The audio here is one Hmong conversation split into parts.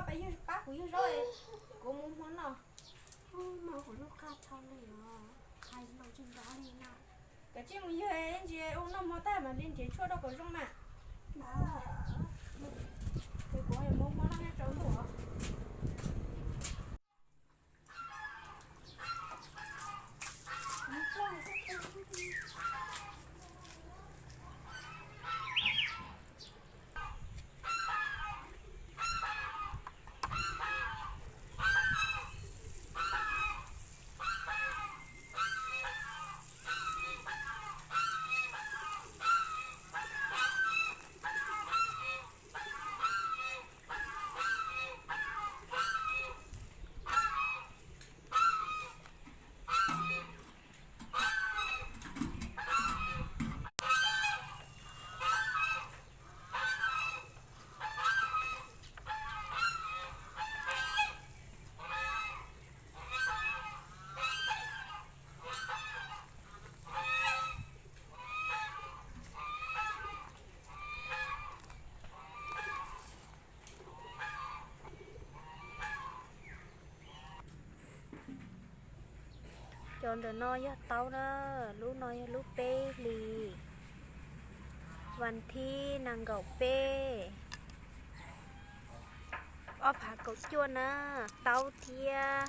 Pab yawg, pab kuv yawg zaub, kuv mus hmo noj. Ub, mas kuv lub qab tau li os, hais lus tsis nrov li na. Kav tsij mus yawg, ntsis ua noj hmo tag mam li nrhiav tshuaj rau kom zoo mas. Ces kuv yuav mus hmo noj nyob rau ntuj. Cov ntawm no yog taub na, lub no yog lub peb hlis, vas thib nees nkaum peb, ob phav kaum cuaj na, taub thiab.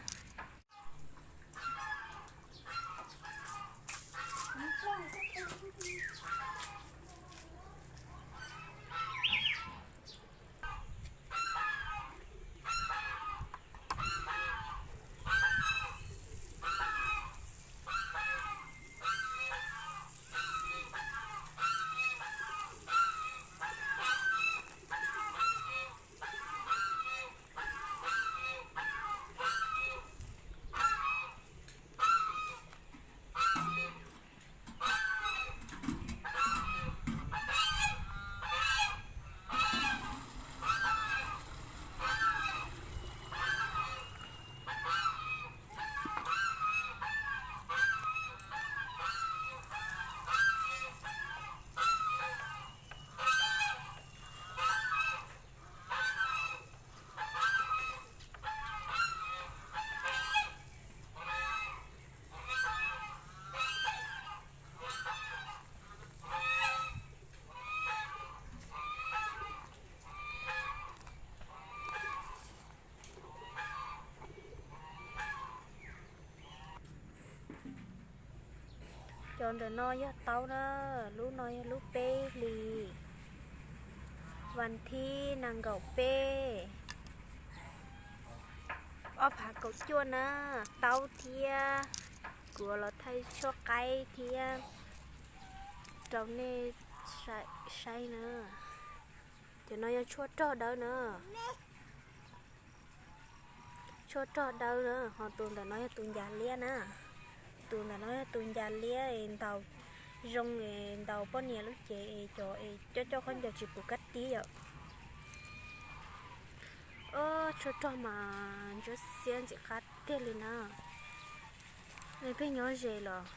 Cov ntawm no yog taub na, lub no yog lub peb hlis, vas thib nees nkaum peb, ob phav kaum cuaj na, taub thiab. Kuv los thaij tshuaj qaib thiab rau nej saib na. Cov no yog tshuaj rog dawb na. Tshuaj rog dawb na, ho tus ntawm no yog tus ncas liab na. Tus ntawm no yog tus ncas liab es ntaus zoo es ntaus poj niam lub cev es cov es coj coj khaub ncaws tsis pum kab tib yom. Ob, tshuaj rog mas ntsuab xiab ntxim qab tiag li na. Nej pheej nyob ze los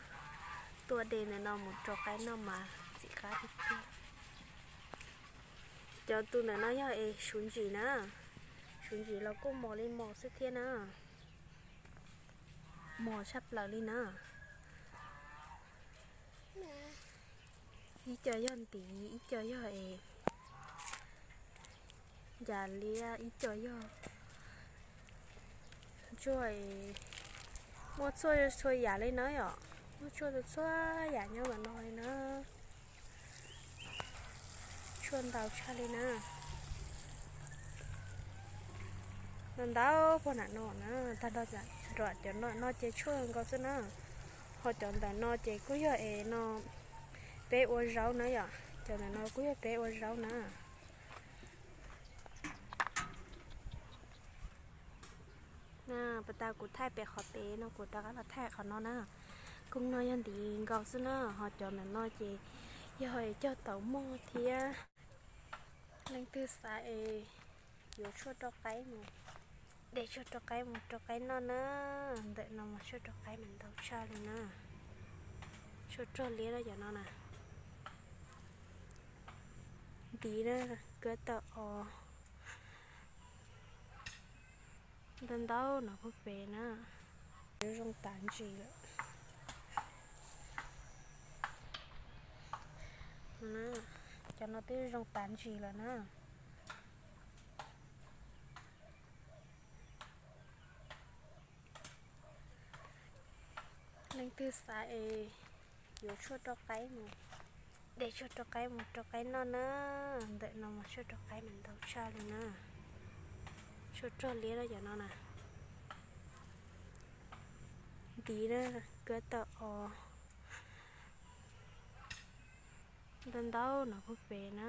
tua de ntawm no mus rau qaib noj mas ntxim qab tiag tiag. Cov tus ntawm no yog es suv ntsim na. Suv ntsim los kuj mos li mos xwb thiab na. Mos tshaj plaws li na. Ib co yog ntiv, ib co yog es ncas liab, ib co yog ntsuag. Muaj txhua txhua yam li na yom, muaj txhua txhua yam nyob ntawm no li na. Tshuaj ntau tshaj li na. Ntau ntau pog nram no na, tag nrho cov no ces tshuaj nkaus xwb na. Ho cov ntawm no ces kuj yog es no peb ua zaub na yom, cov ntawm no kuj yog peb ua zaub na. Pas tas kuv thaij pem qhov pem no kuv rov qab los thaij qhov no na. Koog no yog ntiv nkaus xwb na, ho cov ntawm no ces yog cog taum mog thiab. Leej twg xav es yuav tshuaj rau qaib mus, de tshuaj rau qaib mus rau qaib noj na. Ntawm no mas tshuaj rau qaib mas ntau tshaj li na. Tshuaj rog liab na cov no na. Ntiv na, kab taum os. Ntau ntau no puag pem na. Zoo tas ntsis lawm. Cov no twb zoo tas ntsis lawm na. Leej twg xav es yuav tshuaj rau qaib mus, de tshuaj rau qaib mus rau qaib noj na. Ntawm no mas tshuaj rau qaib mas ntau tshaj li na. Tshuaj rog liab na cov no na. Ntiv na, kuab tawm os. Ntau ntau no puag pem na.